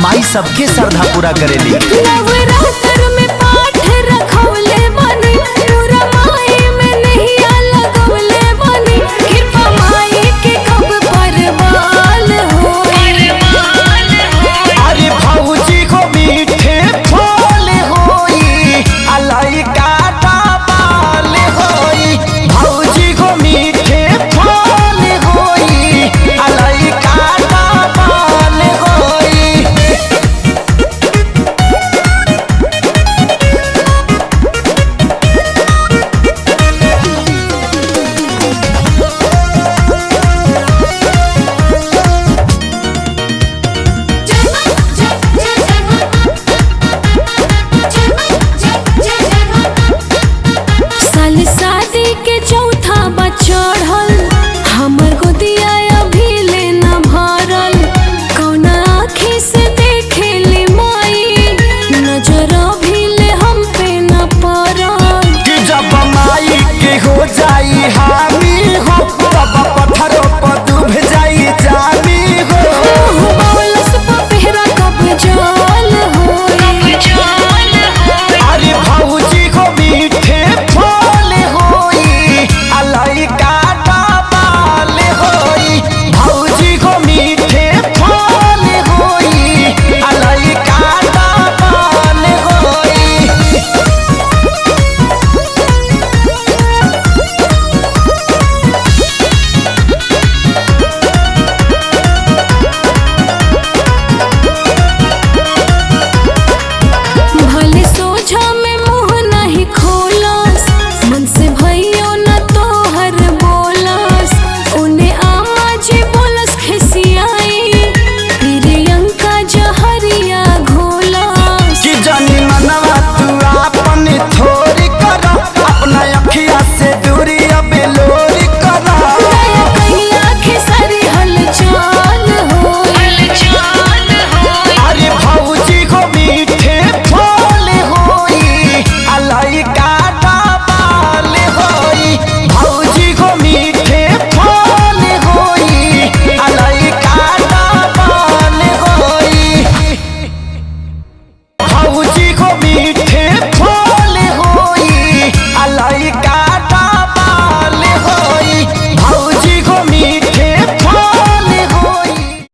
माई सबके श्रद्धा पूरा करेली। नवरात्र में पाठ रखवले बानी, पूरा माई में नैया लगवले बानी। कृपा माई के कब परवाल होई। अरे भौजी को मीठे फल होई, अलाई काटा बाल होई। भौजी को मीठे फल होई, अलाई काटा बाल होई। साल शादी के चौथा बा चढ़ल, हमर गोदिया अभी ले न भरल। कौना आँखी से देखेली माई, नजर अभी ले हम पे न पड़ल। कि जब माई के हो जाई हामी हो, तब पत्थरों पर डूब जाई जामी हो। बावलस पपेहरा कब जाल होई। अरे भौजी को मीठे फल होई, अलाई काटा बाल होई। भौजी को मीठे फल होई, अलाई काटा बाल होई। भले सोझा में मुँह नहीं खोलस, मन से भइयो न तोहर बोलस। उने आमा जी बोलस खिसियाई, प्रियंका जहरिया घोलस। कि जानी मनवा तू आपन थोरी कर, अपना अखिया से दूरी अब लोरी कर। दया कहिया खेसारी हलचल होई। अरे भौजी को मीठे फल होई, अलाई काटा बाल होई। भौजी को मीठे फल होई, अलाई काटा बाल होई। भौजी को मीठे